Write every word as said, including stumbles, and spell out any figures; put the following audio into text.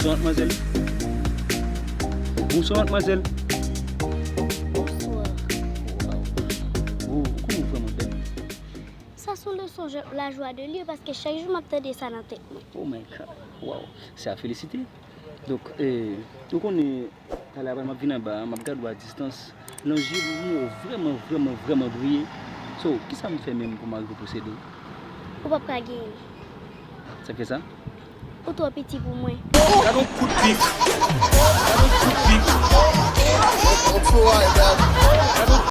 Bonswa, madmwazèl. Bonswa, madmwazèl. Bonswa. Waw. Ou, ou konnen w vrèman bèl. Sa se yon leson je- la joie de lire paske chak jou m ap tande sa nan tèt mwen. Oh my God. Waw. Se a felisite. Donk, eh, ou konnen, talè apre m ap vin anba a, m ap gade w a distans. Nan je w, m wè w vrèman, vrèman, vrèman briye. So, kisa m fè menm pou m arive posede w? Ou p ap ka genyen. Sa k fè sa? Ou twò piti pou mwen. Gade yon kout pik. Gade yon kout pik.